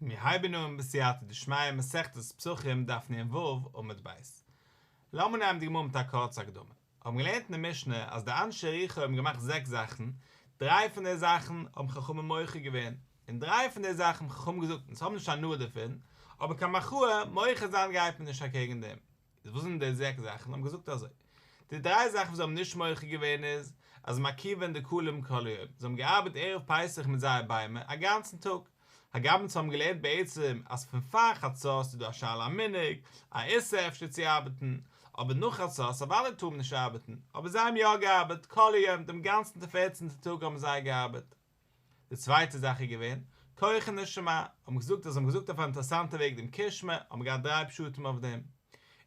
מיר הייבן אן בסייעתא דשמיא מסכת פסחים דף נ ו עמוד ב'. לאמיר נעמען די גמרא מיט א קורצע הקדמה. האבן געלערנט אין די משנה אז די אנשי יריחו האבן געמאכט זעקס זאכן, דריי פון די זאכן האבן חכמים מוחה געווען, און דריי פון די זאכן האבן חכמים געזאגט אונז האבן נישט הנאה דערפון, אבער קיין מחאה, מוחה זיין גייט מען נישט אקעגן דעם. איז וואס זענען די זעקס זאכן? האבן געזאגט אזוי, די דריי זאכן וואס זיי האבן נישט מוחה געווען איז, אז מרקיבין דקלים כל היום, זיי האבן געארבעט ערב פסח מיט זייער ביימער א גאנצן טאג, הגם אונז האבן געלערנט בעצם אז פון פאר חצות איז דא א שאלה א מנהג, א איסור אפשר צו ארבעטן, אבער נאך חצות אוודאי טאר מען נישט ארבעטן, אבער זיי האבן יא געארבעט כל היום, דעם גאנצן פערצנטע טאג האבן זיי געארבעט. די צווייטע זאך איז געווען, כורכין את שמע, האבן געזאגט אז זיי האבן געזאגט אויף א אינטערעסאנטע וועג דעם קריאת שמע, האבן געהאט דריי פשטים אויף דעם.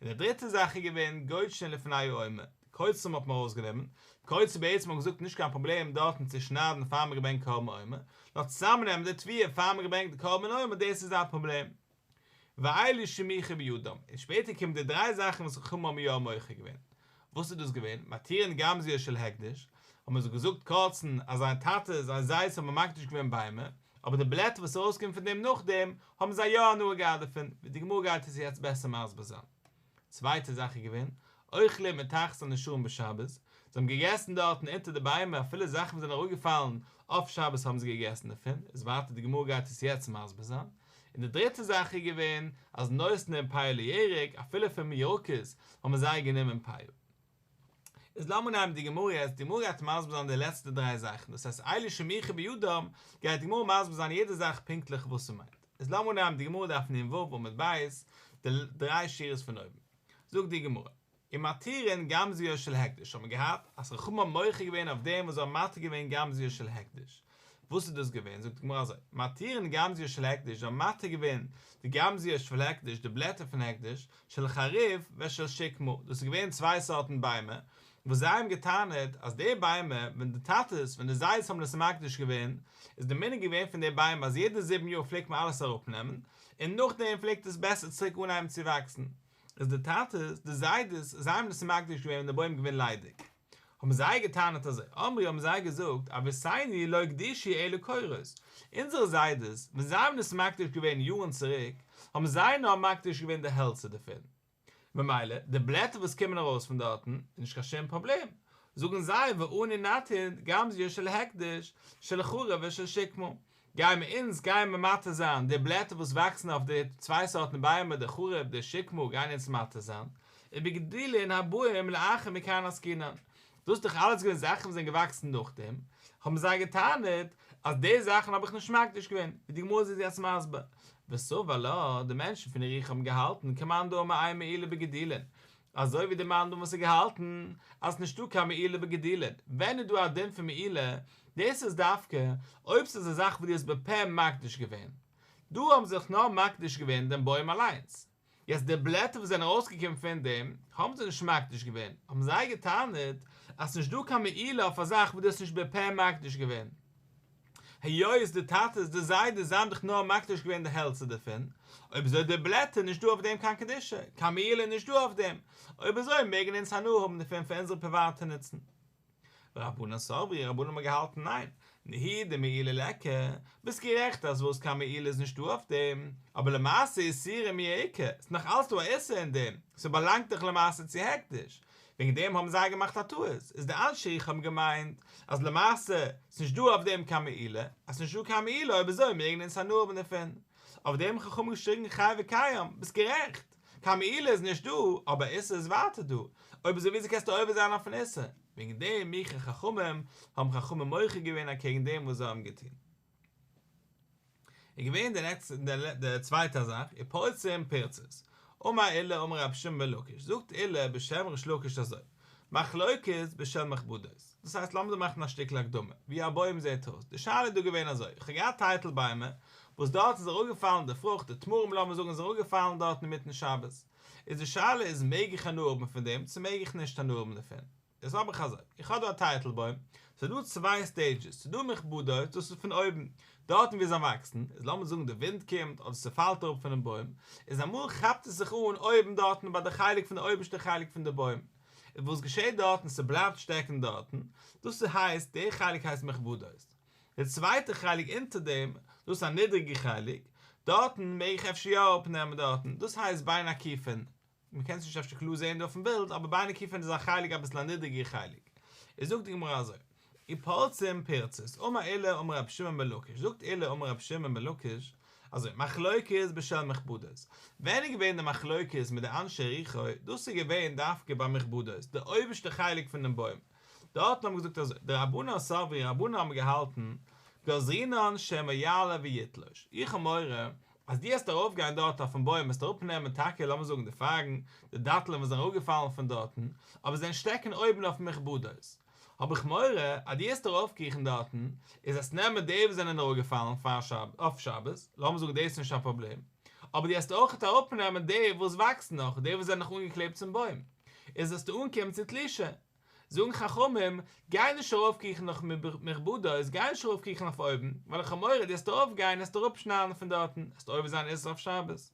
און די דריטע זאך איז געווען, גודשין לפני העומר, די קוצים האט מען ארויסגענומען, קוצים בעצם האבן געזאגט נישט קיין פראבלעם דארטן צו שניידן פאר מען געברענגט קרבן עומר, נאר צוזאמנעמען די תבואה פאר מען געברענגט די קרבן עומר דאס איז א פראבלעם. ואלו שמיחו בידם, און שפעטער קומען די דריי זאכן וואס חכמים האבן יא מוחה געווען. וואס איז דאס געווען? מתירין גמזיות של הקדש, האבן זיי געזאגט קורצן אז זייער טאטע, זייער זיידעס האבן מקדיש געווען ביימער, אבער די בלעטער וואס איז ארויסגעקומען פון דעם נאכדעם, האבן זיי יא הנאה געהאט דערפון, ווי די גמרא גייט עס יעצט בעסער מסביר זיין. צווייטע זאך איז געווען, אוכלים מתחת הנשרים בשבת, זיי האבן געגעסן דארטן אונטער די ביימער אפילו זאכן וואס זענען אראפגעפאלן אויף שבת האבן זיי געגעסן דערפון, איז ווייטער די גמרא גייט עס יעצט מסביר זיין. און די דריטע זאך איז געווען אז נותנין פאה לירק, אפילו פון ירקות האבן זיי גענומען פאה. איז לאמיר נעמען די גמרא יעצט, די גמרא גייט מסביר זיין די לעצטע דריי זאכן, דאס הייסט אלו שמיחו בידם, גייט די גמרא מסביר זיין יעדע זאך פונקטליך וואס ס'מיינט. איז לאמיר נעמען די גמרא דף נ ו עמוד ב', די דריי שורות פון אויבן. זאגט די גמרא. ומתירין גמזיות של הקדש האט מען געהאט אז חכמים האבן מוחה געווען אויף דעם וואס זיי האבן מתיר געווען גמזיות של הקדש. וואס איז דאס געווען? זאגט די גמרא אזוי, מתירין גמזיות של הקדש, זיי האבן מתיר געווען די גמזיות של הקדש, די בלעטער פון הקדש, של חרוב ושל שקמה, דאס איז געווען צוויי סארטן ביימער, וואס זיי האבן געטענה'ט אז די ביימער, ווען די טאטעס, ווען די זיידעס האבן עס מקדיש געווען, איז די מנהג געווען פון די ביימער אז יעדע זיבן יאר פלעגט מען אלעס אראפנעמען, און נאכדעם פלעגט עס בעסער צוריק אנהייבן צו וואקסן. איז די טאטעס, די זיידעס, זיי האבן עס מקדיש געווען ווען די בוים איז געווען ליידיג. האבן זיי געטענה'ט אזוי, אמרו האבן זיי געזאגט, אבותינו לא הקדישו אלא קורות, אונזערע זיידעס, ווען זיי האבן עס מקדיש געווען יארן צוריק, האבן זיי נאר מקדיש געווען די העלצער דערפון. ממילא, די בלעטער וואס קומען ארויס פון דארטן, איז נישט קיין שום פראבלעם. זאגן זיי, ואנו נתיר גמזיות של הקדש, של חרוב ושל שקמה. גייען מיר אונז גייען מיר מתיר זיין די בלעטער וואס וואקסן אויף די צוויי סארטן ביימער די חרוב די שקמה גייען אונז מתיר זיין, ובגידולין הבאים לאחר מכאן עסקינן, דאס איז דאך אלעס געווען זאכן וואס זענען געוואקסן נאכדעם, האבן זיי געטענה'ט אז די זאכן האב איך נישט מקדיש געווען, ווי די גמרא איז יעצט מסביר, וסבר לה, די מענטשן פון יריחו האבן געהאלטן כמאן דאמר אין מעילה בגידולין, אזוי ווי די מאן דאמר וואס האט געהאלטן אז נישטא קיין מעילה בגידולין, ווען איז דא א דין פון מעילה, דאס איז דווקא אויב ס'איז א זאך וואס דו האסט בפה מקדיש געווען, דא האבן זיי זיך נאר מקדיש געווען דעם בוים אליינס, יעצט די בלעטער וואס זענען ארויסגעקומען פון דעם האבן זיי נישט מקדיש געווען, האבן זיי געטענה'ט אז ס'נישט דא קיין מעילה אויף א זאך וואס דו האסט נישט בפה מקדיש געווען. היות די טאטעס די זיידעס זיי האבן דאך נאר מקדיש געווען די העלצער דערפון, אויב אזוי די בלעטער נישט דא אויף דעם קיין קדושה, קיין מעילה איז נישט דא אויף דעם, אויב אזוי מעגן אונז הנאה האבן דערפון פאר אונזערע פריוואטע נוצן. ורבנן סברי, רבנן האבן געהאלטן ניין, נהי דמעילה ליכא, ביסט גערעכט אז וואס קיין מעילה איז נישט דא אויף דעם, אבער למעשה איסורא מיהא איכא, ס'איז נאך אלץ דא א איסור אין דעם, ס'באלאנגט דאך למעשה צו הקדש, וועגן דעם האבן זיי געמאכט א טעות, איז די אנשי יריחו האבן געמיינט אז למעשה ס'נישט דא אויף דעם קיין מעילה, אז ס'נישט דא קיין מעילה אויב אזוי מעגן אונז הנאה האבן דערפון. אויף דעם האבן חכמים געשריגן חי וקיים, ביסט גערעכט, קיין מעילה איז נישט דא, אבער איסור איז ווייטער דא, אויב אזוי וויאזוי קענסטו עובר זיין אויפן איסור? וועגן דעם מיחו חכמים, האבן חכמים מוחה געווען אקעגן דעם וואס זיי האבן געטון. איז געווען די נעקסטע די צווייטע זאך, ופורצים פירצות. אמר עולא אמר רבי שמעון בן לקיש, זאגט עולא בשם ריש לקיש אזוי, מחלוקת בשל מכבדות. דאס הייסט לאמיר דא מאכן א שטיקל הקדמה, ווי א בוים זעט אויס. די שאלה איז דא געווען אזוי, איך האב געהאט טייטל ביימער, וואס דארט איז אראפגעפאלן די פרוכט, די תמרים לאמיר זאגן איז אראפגעפאלן דארט אינמיטן שבת. איז די שאלה איז מעג איך הנאה האבן פון דעם, צו מעג איך נישט הנאה האבן דערפון. איז האב איך אזוי, איך האב דא א טייטל בוים, ס'איז דא צוויי stages, ס'איז דא מכבדות, דאס איז פון אויבן, דארטן ווי זיי וואקסן, איז לאמיר זאגן די ווינט קומט אדער ס'פאלט אראפ פונעם בוים, איז אמאל כאפט עס זיך אן אויבן דארטן ביי די חלק פון די אויבערשטע חלק פון די בוים, איז וואס געשעט דארטן, ס'בלייבט שטעקן דארטן, דאס הייסט, די חלק הייסט מכבדות. די צווייטע חלק אונטער דעם, דאס איז א נידריגע חלק, דארטן מעג איך אפשר יא אראפנעמען דארטן, דאס הייסט בין עקיפין, מען קען עס נישט אפשר קלאר זעהן דא אויפן בילד, אבער בין עקיפין איז א חלק אביסל א נידריגער חלק, איז זאגט די גמרא אזוי, ופורצים פירצות, אמר עולא אמר רבי שמעון בן לקיש, זאגט עולא אמר רבי שמעון בן לקיש, אזוי, מחלוקת בשל מכבדות, ווען איז געווען די מחלוקת מיט די אנשי יריחו, דאס איז געווען דווקא ביי מכבדות, די אויבערשטע חלק פונעם בוים, דארטן האבן געזאגט אזוי, די רבנן סברי רבנן האבן געהאלטן, גזרינן שמא יעלה ויתלוש, איך האב מורא אז דו העסט ארויפגיין דארט אויפן בוים וועסטו אראפנעמען טאקע לאמיר זאגן די פייגן, די דאטלען וואס זענען אראפגעפאלן פון דארטן, אבער זיי זענען שטעקן אויבן אויפן מכבדות, האב איך מורא אז דו העסט ארויפקריכן דארטן, איז העסט נעמען די וואס זענען אראפגעפאלן פאר שבת, אויף שבת, לאמיר זאגן דאס איז נישט א פראבלעם, אבער דו העסט אויכעט אראפנעמען די וואס וואקסן נאך, די וואס זענען נאך אנגעקלעבט צום בוים, איז וועסטו אנקומען צו תלישה. זאגן חכמים, גיי נישט ארויפקריכן אויף מכבדות, גיי נישט ארויפקריכן אויף אויבן, ווייל איך האב מורא דו העסט ארויפגיין העסטו אראפשניידן פון דארטן, העסטו עובר זיין איסור אויף שבת.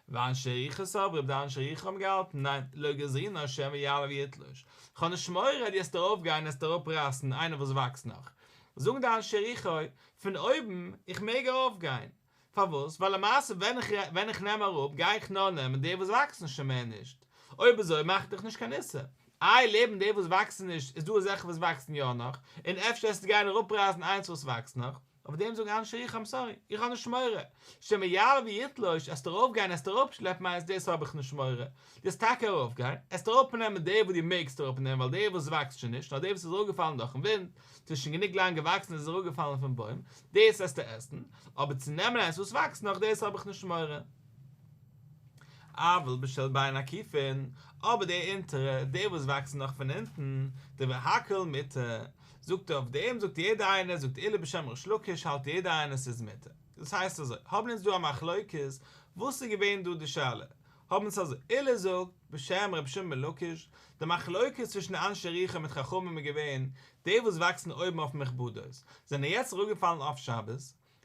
ואנשי יריחו סברי, די אנשי יריחו האבן געהאלטן, ניין, לא גזרינן שמא יעלה ויתלוש, כ'האב נישט מורא דו העסט ארויפגיין העסטו אראפרייסן איינער וואס וואקסט נאך. זאגן די אנשי יריחו, פון אויבן, איך מעג ארויפגיין. פארוואס? ווייל למעשה ווען איך ווען איך נעם אראפ גיי איך נאר נעמען די וואס וואקסן שוין מער נישט, אויב אזוי מאכט דאך נישט קיין איסור. איי לעבן די וואס וואקסן נישט איז דא אזעלכע וואס וואקסן יא נאך, און אפשר וועסטו גיין אראפרייסן איינס וואס וואקסט נאך, אויף דעם זאגן אנשי יריחו איים סארי, איך האב נישט מורא, שמא יעלה ויתלוש, עסט ארויפגיין עסט אראפשלעפן איינס דאס האב איך נישט מורא, דו עסט טאקע ארויפגיין, עסט אראפנעמען די וואס דו מעגסט אראפנעמען ווייל די וואס וואקסט שוין נישט נאר די וואס איז אראפגעפאלן דורכן ווינט, ס'איז שוין גענוג לאנג געוואקסן איז עס אראפגעפאלן פון בוים, דאס עסטו עסן, אבער צו נעמען איינס וואס וואקסט נאך דאס האב איך נישט מורא. אבל בשל בין עקיפין, אבער די אונטערע, די וואס וואקסן נאך פון אונטן, דברי הכל מותר, זאגט ער אויף דעם זאגט יעדער איינער, זאגט עולא בשם ריש לקיש האלט יעדער איינער ס'איז מותר. דאס הייסט אזוי, האבן אונז דא א מחלוקת, וואס איז געווען דא די שאלה? האבן אונז אזוי, עולא זאגט בשם רבי שמעון בן לקיש, די מחלוקת צווישן די אנשי יריחו מיט חכמים איז געווען, די וואס וואקסן אויבן אויף מכבדות, זענען יעצט אראפגעפאלן אויף שבת,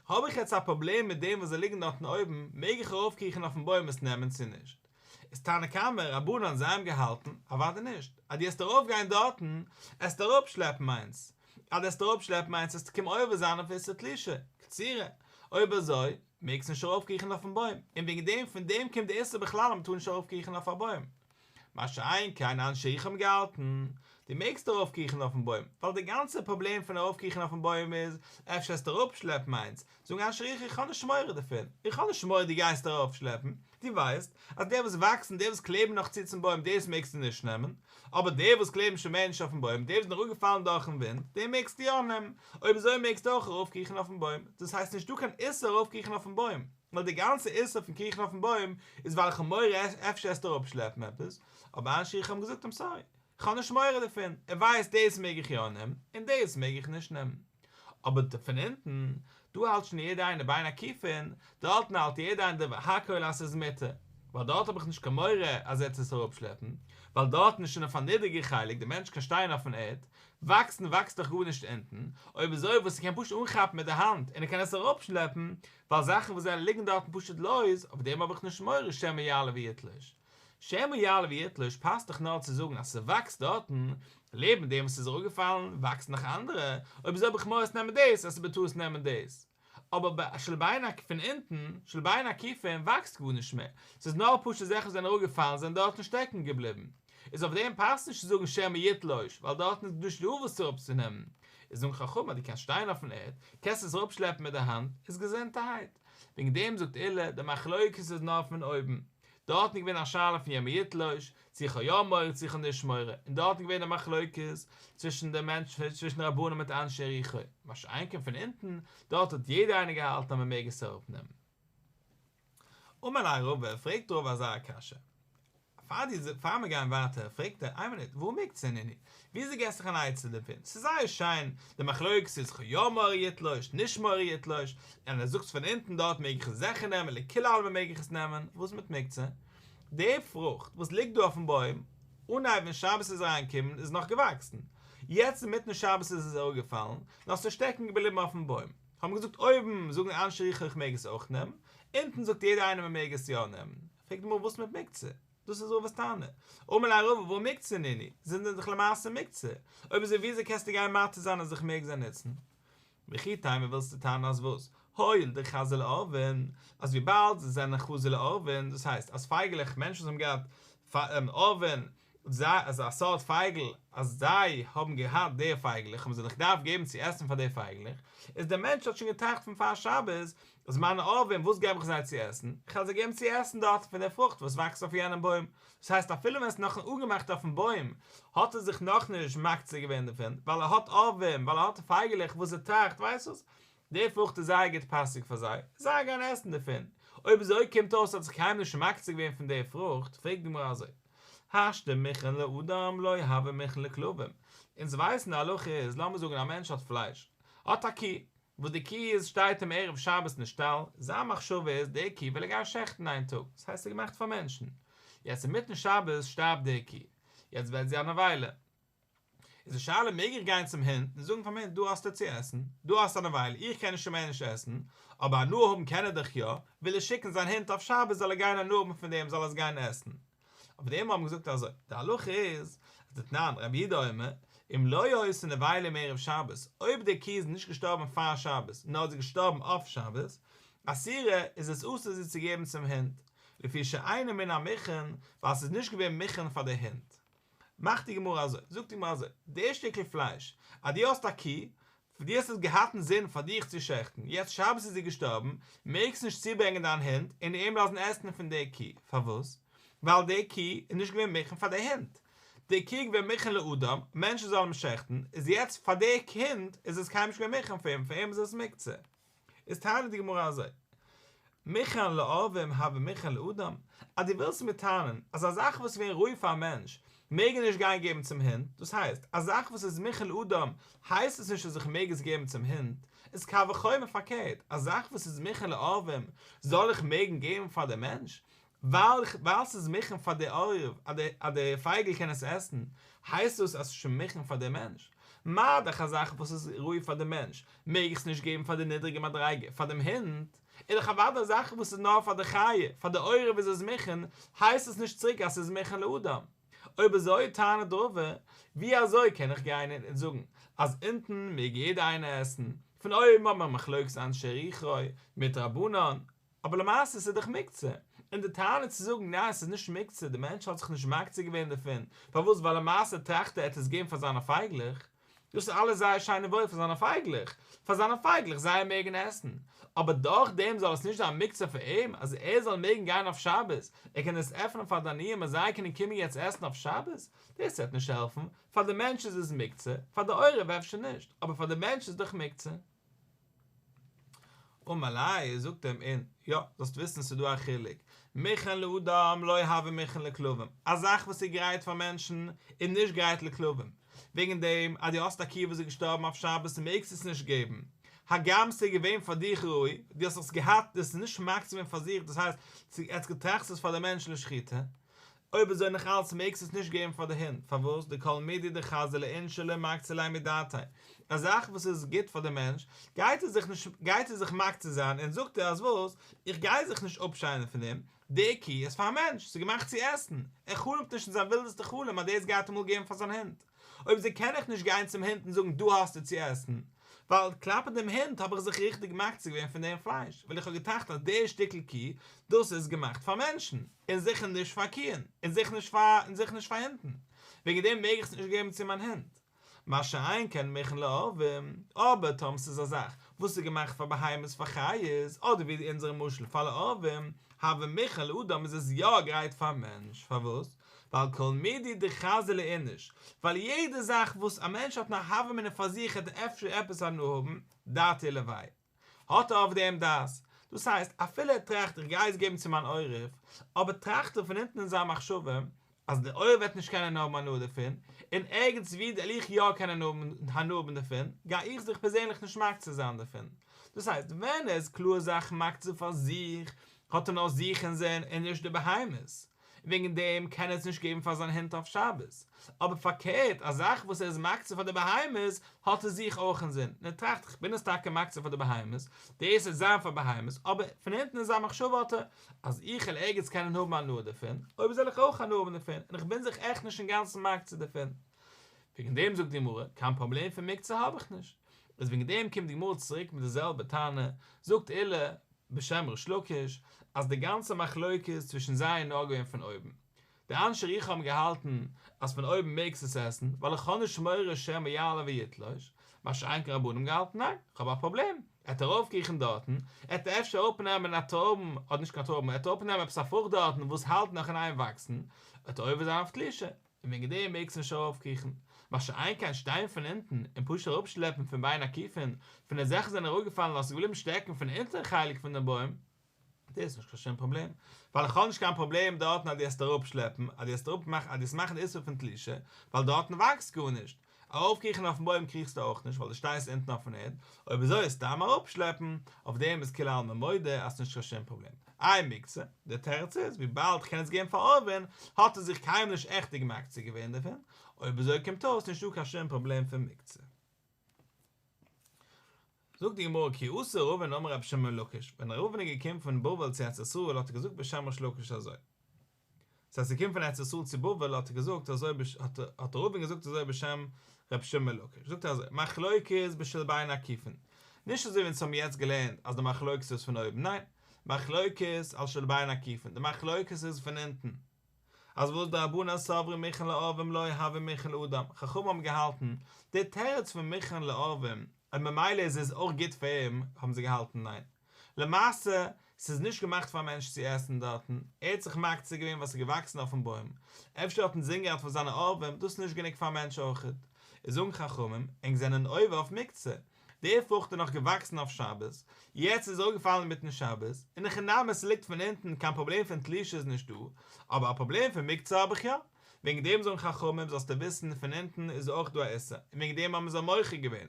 האב איך יעצט א פראבלעם מיט דעם וואס זיי ליגן דארטן אויבן, מעג איך ארויפקריכן אויפן בוים עס נעמען צו נישט? איז תנא קמא, רבנן זיי האבן געהאלטן, אוודאי נישט, אז דו עסט ארויפגיין דארטן, עסטו אראפשלעפן איינס, אז דו עסט אראפשלעפן איינס עסטו קומען עובר זיין אויף איסור תלישה, קצירה, אויב אזוי, מעגסט נישט ארויפקריכן אויפן בוים, און וועגן דעם פון דעם קומט די איסור בכלל אז מ'טאר נישט ארויפקריכן אויף א בוים. מה שאין כן אנשי יריחו האבן געהאלטן, דו מעגסט ארויפקריכן אויפן בוים, ווייל די גאנצע פראבלעם פון ארויפקריכן אויפן בוים איז, אפשר עסטו אראפשלעפן איינס, זאגן אנשי יריחו איך האב נישט מורא דערפון, איך האב נישט מורא דו גייסט ארויפשלעפן, דו ווייסט אז די וואס וואקסן, די וואס קלעבן נאך צו צום בוים דאס מעגסטו נישט נעמען, אבער די וואס קלעבן שוין מער נישט אויפן בוים, די וואס זענען אראפגעפאלן דורכן ווינט, די מעגסטו יא נעמען, אויב אזוי מעגסטו אויך ארויפקריכן אויפן בוים, דאס הייסט נישטא קיין איסור ארויפקריכן אויפן בוים, ווייל די גאנצע איסור פון קריכן אויפן בוים איז ווייל איך האב מורא אפשר עסטו אראפשלעפן עפעס, אבער אנשי יריחו האבן געזאגט איים סארי, איך האב נישט מורא דערפון, ער ווייסט דאס מעג איך יא נעמען, און דאס מעג איך נישט נעמען. אבער פון אונטן, דא האלט שוין יעדער איינער בין עקיפין, דארטן האלט יעדער איינער דברי הכל אז ס'איז מותר, ווייל דארט האב איך נישט קיין מורא אז ער וועט עס אראפשלעפן, ווייל דארטן איז שוין אויף א נידריגע חלק, די מענטש קען שטיין אויפן ערד, וואקסן וואקסט דאך גארנישט אונטן, אויב אזוי וואס ער קען פשוט אנכאפן מיט די האנט און ער קען עס אראפשלעפן, ווייל זאכן וואס זענען ליגן דארטן פשוט לויז, אויף דעם האב איך נישט מורא שמא יעלה ויתלוש. שמא יעלה ויתלוש פאסט דאך נאר צו זאגן אז ס'וואקסט דארטן, לעבן דעם וואס איז אראפגעפאלן וואקסן נאך אנדערע, אויב אזוי האב איך מורא עסט נעמען דאס עסט בטעות נעמען דאס. אבער ביי של בין עק פון אונטן, של בין עקיפין, וואקסט גארנישט מער, ס'איז נאר פשוט זאכן וואס זענען אראפגעפאלן זענען דארטן שטעקן געבליבן. איז אויף דעם פאסט נישט צו זאגן שמא יתלוש, ווייל דארטן איז נישט דא וואס אראפצונעמען. איז זאגן חכמים אז דו קענסט שטיין אויפן ערד, קענסט עס אראפשלעפן מיט די האנט, איז געזונטערהייט. וועגן דעם זאגט עולא, די מחלוקת איז נאר פון אויבן. דארטן איז געווען א שאלה פון שמא יתלוש, צו איך האב יא מורא צו איך האב נישט מורא, און דארטן איז געווען א מחלוקת צווישן די מענטשן, צווישן די רבנן מיט אנשי יריחו, מה שאין כן פון אונטן, דארט האט יעדער איינער געהאלטן אז מען מעג עס אראפנעמען. אמר ליה רבא, פרעגט רבא אזא קשיא, פאר די, פאר מיר גייען ווייטער, פרעגט ער, איין מינוט, והא מוקצה נינהו, וויאזוי געסט זיך אן עצה דערפון? ס'איז זייער שיין, די מחלוקת איז כ'האב יא מורא יתלוש, נישט מורא יתלוש, און אז דו זאגסט פון אונטן דארט מעג איך עס זיכער נעמען, לכולי עלמא מעג איך עס נעמען, וואס מיט מוקצה? די פרוכט וואס ליגט דא אויפן בוים, אנהייב ווען שבת איז אריינגעקומען איז נאך געוואקסן, יעצט אינמיטן שבת איז עס אראפגעפאלן, נאר ס'איז שטעקן געבליבן אויפן בוים, האבן געזאגט אויבן זאגן אנשי יריחו איך מעג עס אויך נעמען, אונטן זאגט יעדער איינער מ'מעג עס יא נעמען, פרעגט די גמרא וואס מיט מוקצה? דאס איז רבא'ס טענה. אמר ליה רבא והא מוקצה נינהו, זענען דאך למעשה מוקצה. אויב אזוי וויאזוי קענסטו גיין מתיר זיין אז איך מעג זיי נוצן? וכי תימא ווילסטו טענה'ן אז וואס? הואיל דחזו לעורבין, אז וויבאלד זיי זענען חזו לעורבין, דאס הייסט אז פייגעלעך, מענטשן וואס האבן געהאט עורבין, אזא סארט פייגל, אז זיי האבן געהאט די פייגלעך האבן זיי דאך געדארפט געבן צו עסן פאר די פייגלעך, איז דער מענטש האט שוין געטראכט פון פאר שבת, אז מיינע עורבים וואס געב איך זיי צו עסן? איך וועל זיי געבן צו עסן דארט פון די פרוכט וואס וואקסט אויף יענעם בוים, דאס הייסט אפילו ווען עס איז נאך אנגעמאכט אויפן בוים האט ער זיך נאכנישט מקצה געווען דערפון, ווייל ער האט עורבים, ווייל ער האט פייגעלעך וואס ער טראכט, ווייסט וואס, די פרוכט איז זייער גוט פאסיג פאר זיי, זיי גייען עסן דערפון, אויב אזוי קומט אויס ער האט זיך קיינמאל נישט מקצה געווען פון די פרוכט, פרעגט די גמרא אזוי, השתא מוכן לאדם לא הוי מוכן לכלבים, אונז ווייסן די הלכה איז, לאמיר זאגן א מענטש האט פלייש, האט א קי, וואס די קי איז שטייט אים ערב שבת אין שטאל, זיין מחשבה איז די קי וויל ער גיין שעכטן איין טאג, דאס הייסט ס'איז געמאכט פאר מענטשן, יעצט אינמיטן שבת שטארבט די קי, יעצט ווערט זי א נבילה, איז די שאלה מעג איך גיין צום הונט און זאגן פארן הונט דא האסטו צו עסן, דא האסטו א נבילה, איך קען עס שוין מער נישט עסן, אבער הנאה האבן קען ער דאך יא, וויל ער שיקן זיין הונט אויף שבת זאל ער גיין הנאה האבן פון דעם זאל ער עס גיין עסן. אויף דעם האבן געזאגט אזוי, די הלכה איז, אז דתנן, רבי יהודה אומר, אם לא היתה נבילה מערב שבת, אויב די קי איז נישט געשטארבן פאר שבת, נאר איז געשטארבן אויף שבת, אסורה, איז עס אסור זי צו געבן צום הונט, לפי שאינה מן המוכן, ווייל ס'איז נישט געווען מוכן פאר די הונט. מאכט די גמרא אזוי, זאגט די גמרא אזוי, די שטיקל פלייש, אז דו האסט א קי, דו האסט עס געהאט אין זין פאר דיך צו שעכטן, יעצט שבת איז זי געשטארבן, מעגסט נישט צוברענגען דיין הונט און אים לאזן עסן פון די קי, פארוואס? ווייל די קי איז נישט געווען מוכן פאר די הונט, די קי איז געווען מוכן לאדם, מענטשן זאלן אים שעכטן, איז יעצט פאר די הונט איז עס קיינמאל נישט געווען מוכן פאר אים, פאר אים איז עס מוקצה. איז טענה'ט די גמרא אזוי, מוכן לעורבים הוי מוכן לאדם, אז דו ווילסט מיר טענה'ן אז א זאך וואס איז געווען ראוי פאר א מענטש מעג ער נישט גיין געבן צום הונט, דאס הייסט, א זאך וואס איז מוכן לאדם הייסט עס נישט אז איך מעג עס געבן צום הונט, איז קל וחומר פארקערט, א זאך וואס איז מוכן לעורבים זאל איך מעגן געבן פאר דעם מענטש, ווייל ווייל ס'איז מוכן פאר די עורב אז די אז די פייגל קען עס עסן, הייסט דאס אז ס'איז שוין מוכן פאר די מענטש? מה דאך א זאך וואס איז ראוי פאר די מענטש, מעג איך עס נישט געבן פאר די נידריגע מדריגה, פאר דעם הונט, איז דאך אוודאי א זאך וואס איז נאר פאר די חיה, פאר די עורב איז עס מוכן, הייסט עס נישט צוריק אז ס'איז מוכן לאדם. אויב אזוי טענה'ט רבא, ווי אזוי קען איך גיין און זאגן אז אונטן מעג יעדער איינער עסן, פון אויבן האט מען מחלוקת אנשי יריחו מיט רבנן, אבער למעשה ס'איז דאך מוקצה, און די טענה צו זאגן ניין ס'איז נישט מוקצה, די מענטש האט זיך נישט מקצה געווען דערפון, פארוואס ווייל למעשה טראכט ער ער וועט עס געבן פאר זיינע פייגלעך, דאס איז אלעס זייער שיין און וואויל פאר זיינע פייגלעך, פאר זיינע פייגלעך זיי מעגן עסן, אבער דורך דעם זאל עס נישט זיין מוקצה פאר אים אז ער זאל מעגן גיין אויף שבת, ער קען עס עפענען פאר די עניים אז זיי קענען קומען יעצט עסן אויף שבת, דאס וועט נישט העלפן, פאר די מענטש איז עס מוקצה, פאר די עורב אפשר נישט, אבער פאר די מענטש איז דאך מוקצה. אמר ליה, זאגט אים אין, יא, זאלסט וויסן ס'איז דא א חילוק, מוכן לאדם לא הוי מוכן לכלבים, א זאך וואס איז גרייט פאר מענטשן איז נישט גרייט לכלבים, וועגן דעם אז דו האסט א קי וואס איז געשטארבן אויף שבת מעגסטו עס נישט געבן, הגם ס'איז געווען פאר דיך ראוי, דו האסט עס געהאט, דו האסט עס נישט מקצה געווען פאר זיך, דאס הייסט, ער האט געטראכט ס'איז פאר די מענטש לשחיטה, אויב אזוי נאך אלץ מעגסט עס נישט געבן פאר די הונט, פארוואס? דכל מידי דחזי לאינשי לא מקצי ליה מדעתיה, א זאך וואס איז גוט פאר די מענטש, גייט ער זיך נישט גייט ער זיך מקצה זיין און זאגט ער אז וואס, איך גיי זיך נישט אפשיידן פון דעם, די קי איז פאר א מענטש, ס'איז געמאכט צו עסן, ער חלומ'ט נישט אין זיין ווילדעסטע חלום אז דאס גייט אמאל געבן פאר זיין הונט. אויב אזוי קען איך נישט גיין צום הונט און זאגן דא האסטו צו עסן, ווייל כלפי דעם הונט האב איך זיך ריכטיג מקצה געווען פון דעם פלייש, ווייל איך האב געטראכט אז די שטיקל קי, דאס איז געמאכט פאר מענטשן, און זיכער נישט פאר קיען, און זיכער נישט פאר און זיכער נישט פאר הונטן, וועגן דעם מעג איך עס נישט געבן צו מיין הונט. מה שאין כן מוכן לעורבים, אבער טאמער ס'איז א זאך וואס איז געמאכט פאר בהמות פאר חיות, אדער ווי אונזערע משל פאר לעורבים, הוי מוכן לאדם איז עס יא גרייט פאר מענטש, פארוואס? ווייל כל מידי דחזי לאיניש, ווייל יעדע זאך וואס א מענטש האט א הוה אמינא פאר זיך העט ער אפשר עפעס הנאה האבן, דעתיה עילויה. האט ער אויף דעם דעת. דאס הייסט, אפילו ער טראכט איך גיי עס געבן צו מיין עורב, אבער טראכט ער פון אונטן אין זיין מחשבה, אז דער עורב וועט נישט קענען האבן הנאה דערפון, און ערגעץ וואו וועל איך יא קענען האבן הנאה האבן דערפון, גיי איך זיך פערזענליך נישט מקצה זיין דערפון. דאס הייסט, ווען ער איז קלאר זיך מקצה פאר זיך, האט ער נאר זיך אינזין און נישט די בהמות. וועגן דעם קען ער עס נישט געבן פאר זיין הונט אויף שבת, אבער פארקערט א זאך וואס ער איז מקצה פאר די בהמות האט ער זיך אויך אינזין, און ער טראכט איך בין עס טאקע מקצה פאר די בהמות, דאס וועט זיין פאר בהמות, אבער פון אונטן אין זיין מחשבה האט ער אז איך וועל ערגעץ קענען האבן הנאה דערפון, אויב זאל איך אויך הנאה האבן דערפון, און איך בין זיך עכט נישט אינגאנצן מקצה דערפון. וועגן דעם זאגט די גמרא, קיין פראבלעם פון מוקצה האב איך נישט. איז וועגן דעם קומט די גמרא צוריק מיט די זעלבע טענה, זאגט עולא בשם ריש לקיש אז די גאנצע מחלוקת צווישן זיי איז נאר געווען פון אויבן, די אנשי יריחו האבן געהאלטן אז פון אויבן מעגסטו עס עסן ווייל איך האב נישט מורא שמא יעלה ויתלוש, מה שאין כן רבנן האבן געהאלטן ניין, איך האב א פראבלעם, ער וועט ארויפקריכן דארטן, ער וועט אפשר אראפנעמען א טרויבן, אדער נישט קיין טרויבן, ער וועט אראפנעמען עפעס א פרוכט דארטן וואס האלט נאך אין איין וואקסן, וועט ער עובר זיין אויף תלישה, און וועגן דעם מעגסטו נישט ארויפקריכן, מה שאין כן שטיין פון אונטן און פשוט אראפשלעפן פון בין עקיפין, פון די זאכן זענען אראפגעפאלן און עס איז געבליבן שטעקן פון אונטערן חלק פון דעם בוים, דאס איז נישט קיין שום פראבלעם, ווייל איך האב נישט קיין פראבלעם דארטן אז דו וועסט אראפשלעפן, אז דו וועסט אראפמאכן, אז דו וועסט מאכן די איסור פון תלישה, ווייל דארטן וואקסט גארנישט. ארויפקריכן אויפן בוים קריכסטו אויך נישט ווייל דו שטייסט אונטן אויפן ערד, אויב אזוי איז סתם אראפשלעפן, אויף דעם איז כולי עלמא מודה אז ס'נישט קיין שום פראבלעם. איי מוקצה? דער תירוץ איז, וויבאלד כ'קען עס געבן פאר עורבים, האט ער זיך קיינמאל נישט עכטיג מקצה געווען דערפון, אויב אזוי קומט אויס נישטא קיין שום פראבלעם פון מוקצה. זאגט די גמרא כי אתא רבין אמר רבי שמעון בן לקיש, ווען רבין איז געקומען פון בבל צו ארץ ישראל האט ער געזאגט בשם ריש לקיש אזוי, ס'הייסט ער איז געקומען פון ארץ ישראל צו בבל האט ער געזאגט אזוי האט רבין געזאגט אזוי בשם רבי שמעון בן לקיש, זאגט ער אזוי, מחלוקת בשל בין עקיפין, נישט אזוי ווי אונז האבן יעצט געלערנט אז די מחלוקת איז פון אויבן, ניין, מחלוקת על של בין עקיפין, די מחלוקת איז פון אונטן. אז וואס דרבנן סברי מוכן לעורבים לא הוי מוכן לאדם, חכמים האבן געהאלטן, די תירוץ פון מוכן לעורבים, אז ממילא איז עס אויך גוט פאר אים, האבן זיי געהאלטן ניין. למעשה, ס'איז נישט געמאכט פאר א מענטש צו עסן דארטן, ער האט זיך מקצה געווען ווייל ס'איז געוואקסן אויפן בוים, אפשר האט אינזין געהאט פאר זיינע עורבים, דאס איז נישט גענוג פאר א מענטש אויכעט. איז זאגן חכמים, ענק זענען עובר אויף מוקצה, די פרוכט איז נאך געוואקסן אויף שבת, יעצט איז אראפגעפאלן אינמיטן שבת, אין הכי נמי ס'ליגט פון אונטן, קיין פראבלעם פון תלישה איז נישט דא, אבער א פראבלעם פון מוקצה האב איך יא, וועגן דעם זאגן חכמים זאלסטו וויסן פון אונטן איז אויך דא א איסור, און וועגן דעם האבן זיי מוחה געווען.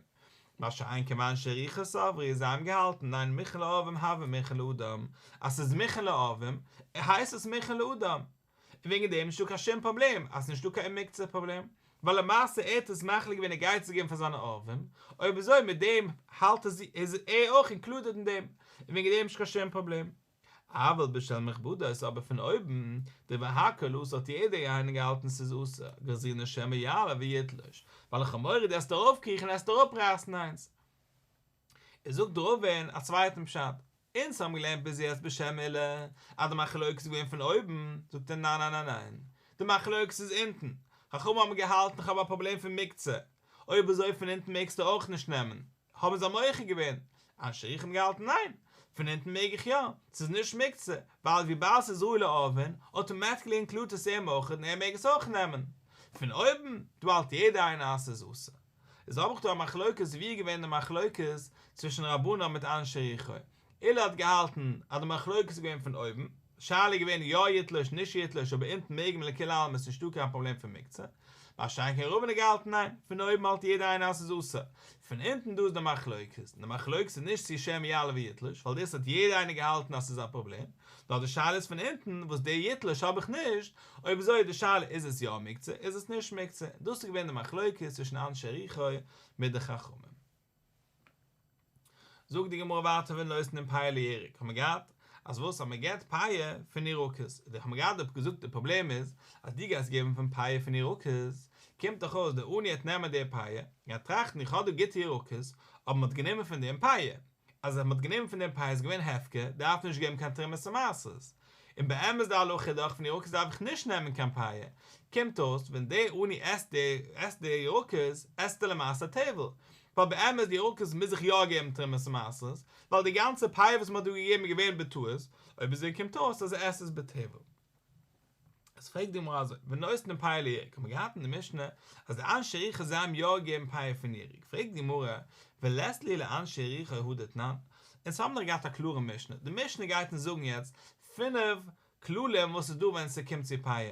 מה שאין כן ואנשי יריחו סברי, זיי האבן געהאלטן, ניין מוכן לעורבים הוי מוכן לאדם, אז ס'איז מוכן לעורבים, הייסט עס מוכן לאדם. און וועגן דעם נישטא קיין שום פראבלעם אז ס'נישטא קיין מוקצה פראבלעם, ווייל למעשה ער האט עס מחליט געווען ער גייט עס געבן פאר זיינע עורבים, אויב אזוי מיט דעם האלט ער איז ער אויך אינקלודעד אין דעם, און וועגן דעם נישט קיין שום פראבלעם. אבל בשל מכובדות אבער פון אויבן, דברי הכל אסור האט יעדער איינער געהאלטן ס'איז אסור, גזרינן שמא יעלה ויתלוש, ווייל איך האב מורא דו וועסט ארויפקריכן עסט אראפרייסן איינס. איז זאגט רבין א צווייטן פשט, אונז האבן געלערנט ביז יעצט בשם עולא אז די מחלוקת איז געווען פון אויבן, זאגט ער ניין ניין ניין ניין, די מחלוקת איז אונטן, חכמים האבן געהאלטן איך האב א פראבלעם פון מוקצה, אויב אזוי פון אונטן מעגסטו אויך נישט נעמען, האבן זיי מוחה געווען, אנשי יריחו האבן געהאלטן ניין, פון אונטן מעג איך יא, ס'איז נישט מוקצה, ווייל וויבאלד ס'איז ראוי לעורבין, אוטומעטיקלי אינקלודט עס אים אויך און ער מעג עס אויך נעמען. פון אויבן, דא האלט יעדער איינער אז ס'איז אסור. איז האב איך דא א מחלוקת ווי איז געווען די מחלוקת צווישן רבנן מיט אנשי יריחו? עולא האט געהאלטן אז די מחלוקת איז געווען פון אויבן, שאלה איז געווען יא יתלוש נישט יתלוש אבער אונטן מעג מען לכולי עלמא איז נישטא קיין פראבלעם פון מוקצה, מה שאין כן רבין האט געהאלטן ניין, פון אויבן האלט יעדער איינער אז ס'איז אסור, פון אונטן דא איז די מחלוקת, און די מחלוקת איז נישט צו שמא יעלה ויתלוש ווייל דאס האט יעדער איינער געהאלטן אז ס'איז א פראבלעם, נאר די שאלה איז פון אונטן וואס די יתלוש האב איך נישט, אויב אזוי איז די שאלה איז עס יא מוקצה איז עס נישט מוקצה, דאס איז געווען די מחלוקת צווישן אנשי יריחו מיט די חכמים. זאגט די גמרא ווייטער ונותנין פאה לירק, האט מען געהאט אז וואס אז מען געבט פאה פון ירקות, די האט מען געהאט געזאגט די פראבלעם איז אז דו גייסט געבן פון פאה פון ירקות, קומט דאך אויס די עני העט נעמען די פאה, און טראכטן איך האב דא גוטע ירקות, אבער מען האט גענומען פון דעם פאה, אז מען האט גענומען פון דעם פאה איז געווען הפקר, דארף מען נישט געבן קיין תרומות ומעשרות. און באמת די הלכה איז דאך פון ירקות דארף איך נישט נעמען קיין פאה. קומט אויס ווען דער עני עסט די עסט די ירקות עסט ער למעשה טבל. ווייל באמת די ירקות מוז איך יא געבן תרומות ומעשרות, ווייל די גאנצע פאה וואס מען האט דא געגעבן איז געווען בטעות, אויב אזוי קומט אויס אז ער עסט עס בטבל. איז פרעגט די גמרא אזוי, ונותנין פאה לירק, האט מען געהאט אין די משנה אז די אנשי יריחו זיי האבן יא געגעבן פאה פון ירק, פרעגט די גמרא, ולית להו לאנשי יריחו הא דתנן, אונז האבן דאך געהאט א קלארע משנה, די משנה גייט אונז זאגן יעצט פינף כללים וואס איז דא ווען ס'קומט צו פאה,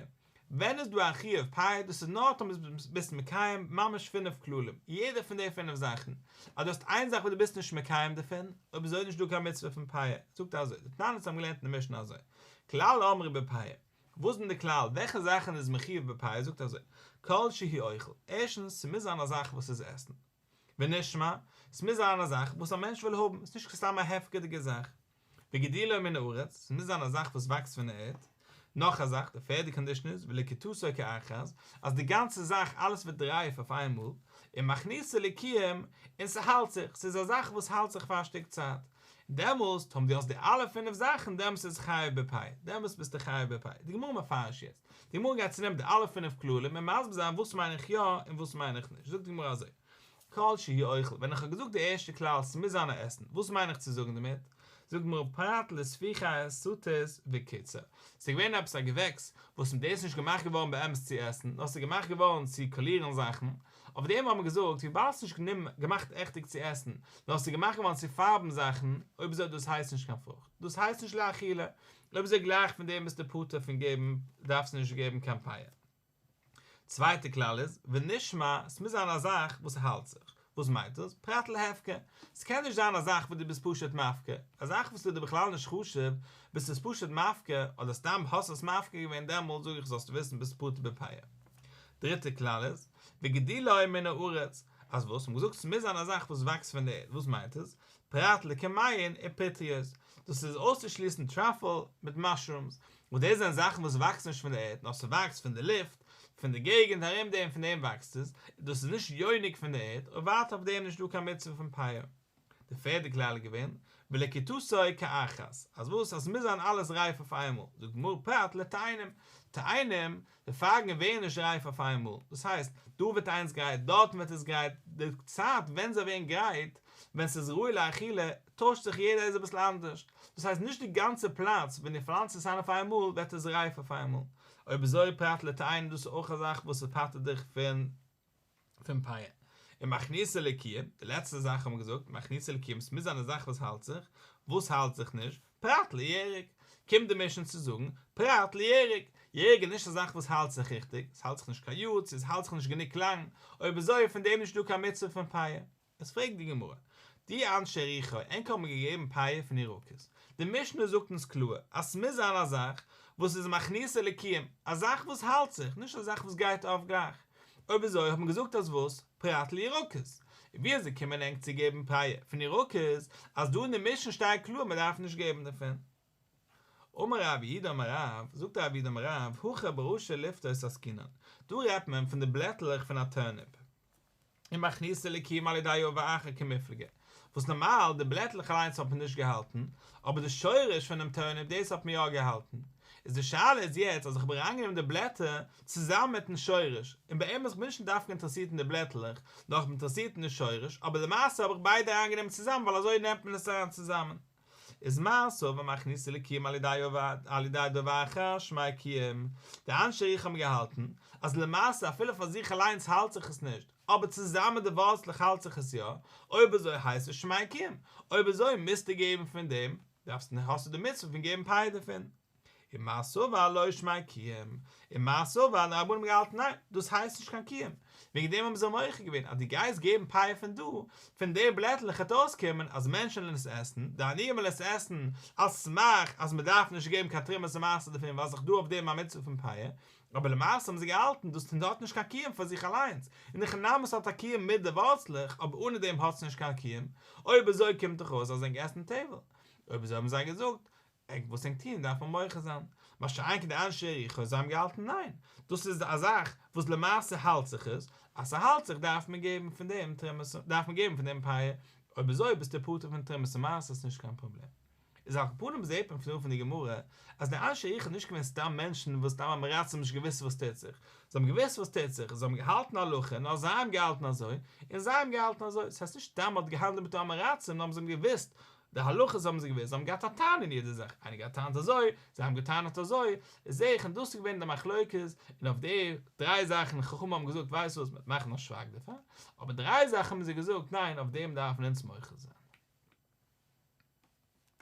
ווען איז דא א חיוב פאה, דאס איז נאר טאמער ביסט מקיים ממש פינף כללים, יעדע פון די פינף זאכן, אז דו האסט איין זאך וואס דו ביסט נישט מקיים דערפון, אויב אזוי איז נישט דא קיין מצוה פון פאה, זאגט ער אזוי, דתנן אונז האבן געלערנט אין די משנה אזוי, כלל האמור בפאה, וואס איז דען די כלל, וועלכע זאכן איז מחיוב בפאה, זאגט אזוי, כל שהוא אוכל, ערשטנס, ס'מוז זיין א זאך וואס איז עסן, ונשמר, ס'מוז זיין א זאך וואס א מענטש וויל האבן, ס'נישט סתם א הפקר'דיגע זאך, וגידולו מן הארץ, ס'מוז זיין א זאך וואס וואקסט פון די ערד. נאך א זאך, די פערדע קאנדישן איז, ולקיטתו כאחת, אז די גאנצע זאך אלעס ווערט רייף אויף איינמאל, ומכניסה לקיום, און ס'האלט זיך, ס'איז א זאך וואס האלט זיך פאר א שטיק צייט. דעמאלסט, טאמער דו האסט די אלע פינף זאכן, דעמאלסט איז חייב בפאה, דעמאלסט ביסטו חייב בפאה. די גמרא מפרש יעצט. די גמרא גייט צונעמען די אלע פינף כללים און מסביר זיין וואס מיין איך יא און וואס מיין איך נישט. זאגט די גמרא אזוי. כל שהוא אוכל, ווען איך האב געזאגט די ערשטע כלל ס'מוז זיין א עסן, וואס מיין איך צו זאגן דערמיט? זאגט די גמרא פרט לספיחי סטית וקיצה, ס'איז געווען עפעס א געוועקס וואס מיט דאס איז נישט געמאכט געווארן באמת צו עסן, נאר ס'איז געמאכט געווארן צו קאלירן זאכן, אויף דעם האט מען געזאגט וויבאלד ס'איז נישט געמאכט עכטיג צו עסן, נאר ס'איז געמאכט געווארן צו פארבן זאכן, אויב אזוי דאס הייסט נישט קיין פרוכט, דאס הייסט נישט לאכילה, אויב אזוי גלייך פון דעם ביסטו פטור פון געבן, דארפסטו נישט געבן קיין פאה. צווייטע כלל איז, ונשמר, ס'מוז זיין א זאך וואס האלט זיך. וואס מיינט דאס? פרט להפקר. ס'קען נישט זיין א זאך וואס דו ביסט פשוט מפקיר. א זאך וואס איז דיר בכלל נישט חשוב, ביסט עס פשוט מפקיר, אדער סתם האסט עס מפקיר געווען דעמאלט זאג איך זאלסטו וויסן ביסט פטור בפאה. דריטע כלל איז, וגידולו מן הארץ, אז וואס? מ'האט געזאגט ס'מוז זיין א זאך וואס וואקסט פון די ערד. וואס מיינט עס? פרט לכמהין ופטריות, דאס איז אויסצושליסן טראפל מיט מאשרומס, וואס דאס זענען זאכן וואס וואקסן נישט פון די ערד, נאר ס'וואקסט פון די לופט, פון די געגנט ארום דעם, פון דעם וואקסט עס, דאס איז נישט יונק פון די ערד, און ווייטער אויף דעם נישט דא קיין מצוה פון פאה. די פערדע כלל איז געווען, ולקיטתו כאחת, אז וואס? אז ס'מוז זיין אלעס רייף אויף איינמאל, זאגט די גמרא פרט לתאנים, תאנים, די פייגן ווערן נישט רייף אויף איינמאל, דאס הייסט, דא ווערט איינס גרייט, דארטן ווערט עס גרייט, די צייט ווען זיי ווערן גרייט, ווען ס'איז ראוי לאכילה, טוישט זיך יעדע איז אביסל אנדערש, דאס הייסט נישט די גאנצע פלאץ ווען דו פלאנצט עס איין אויף איינמאל ווערט עס רייף אויף איינמאל, אויב אזוי פרט לתאנים דאס איז אויך א זאך וואס עס פטר'ט דיך פון פון פאה. ומכניסה לקיום, די לעצטע זאך האבן מיר געזאגט, מכניסה לקיום, ס'מוז זיין א זאך וואס האלט זיך, וואס האלט זיך נישט? פרט לירק, קומט די משנה צו זאגן, פרט לירק, ירק איז נישט א זאך וואס האלט זיך ריכטיג, עס האלט זיך נישט קיין יאר, צו עס האלט זיך נישט גענוג לאנג, אויב אזוי איז פון דעם נישט דא קיין מצוה פון פאה. עס פרעגט די גמרא, די אנשי יריחו, ענק האבן געגעבן פאה פון ירקות, די משנה זאגט אונז קלאר אז ס'מוז זיין א זאך וואס איז מכניסה לקיום, א זאך וואס האלט זיך, נישט א זאך וואס גייט אויף גלייך, אויב אזוי האט מען געזאגט אז וואס? פרט לירקות. און ווי אזוי קומען ענק צו געבן פאה פון ירקות, אז דא אין די משנה שטייט קלאר מען דארף נישט געבן דערפון? אמר רב יהודה אמר רב, זאגט רב יהודה אמר רב, הכא בראשי לפתות עסקינן, דא רעדט מען פון די בלעטלעך פון א טורניפ. ומכניסה לקיום על ידי דבר אחר קמיפלגי, וואס נארמאל די בלעטלעך אליינס האט מען נישט געהאלטן, אבער די שורש פונעם טורניפ דאס האט מען יא געהאלטן, איז די שאלה איז יעצט אז איך האב אריינגענומען די בלעטער צוזאמען מיטן שורש, און באמת איך בין נישט דווקא אינטערעסירט אין די בלעטלעך, נאר איך בין אינטערעסירט אין די שורש, אבער למעשה האב איך ביידע אריינגענומען צוזאמען ווייל אזוי נעמט מען עס אריין צוזאמען. איז מר סבר מכניסה לקיום על ידי על ידי דבר אחר שמיה קיום, די אנשי יריחו האבן געהאלטן אז למעשה אפילו פאר זיך אליינס האלט זיך עס נישט, אבער צוזאמען מיט די ווארצלעך האלט זיך עס יא, אויב אזוי הייסט עס שמיה קיום, אויב אזוי מוזטו געבן פון דעם, דארפסט האסטו די מצוה פון געבן פאה דערפון. ומר סבר לא שמיה קיום, ומר סבר די רבנן האבן געהאלטן ניין, דאס הייסט נישט קיין קיום, וועגן דעם האבן זיי מוחה געווען אז דו גייסט געבן פאה פון דא, פון די בלעטלעך וועט אויסקומען אז מענטשן וועלן עס עסן, די עניים וועלן עס עסן על סמך אז מען דארף נישט געבן קיין תרומות ומעשר דערפון ווייל ס'איז דאך דא אויף דעם א מצוה פון פאה, אבער למעשה האבן זיי געהאלטן דאס האט נישט קיין קיום פאר זיך אליינס, אין הכי נמי ס'האט א קיום מיט די ווארצלעך אבער אנע דעם האט עס נישט קיין קיום, אויב אזוי קומט דאך אויס אז ענק עסן טבל, אויב אזוי האבן זיי געזאגט ענק וואס ענק טוען דארף מען מוחה זיין, מה שאין כן די אנשי יריחו זיי האבן געהאלטן ניין, דאס איז א זאך וואס למעשה האלט זיך עס, אז ס'האלט זיך דארף מען געבן פון דעם תרומות דארף מען געבן פון דעם פאה, אויב אזוי ביסטו פטור פון תרומות ומעשרות נישט קיין פראבלעם. איז על כל פנים זעט מען פון דא פון די גמרא אז די אנשי יריחו נישט געווען סתם מענטשן וואס סתם עם הארצים נישט געוואוסט וואס טוט זיך, זיי האבן געוואוסט וואס טוט זיך, זיי האבן געהאלטן הלכה נאר זיי האבן געהאלטן אזוי און זיי האבן געהאלטן אזוי, ס'הייסט נישט סתם מ'האט געהאנדלט מיט עם הארצים נאר זיי האבן געוואוסט די הלכות האבן זיי געוואוסט, זיי האבן געהאט א טענה אין יעדע זאך, איינער געטענה'ט אזוי, זיי האבן געטענה'ט אזוי, זעה איך און דאס איז געווען די מחלוקת, און אויף די דריי זאכן חכמים האבן געזאגט ווייסט וואס, מ'וועט מאכן א שווייג דערפאר, אבער דריי זאכן האבן זיי געזאגט ניין אויף דעם דארפן אונז מוחה זיין.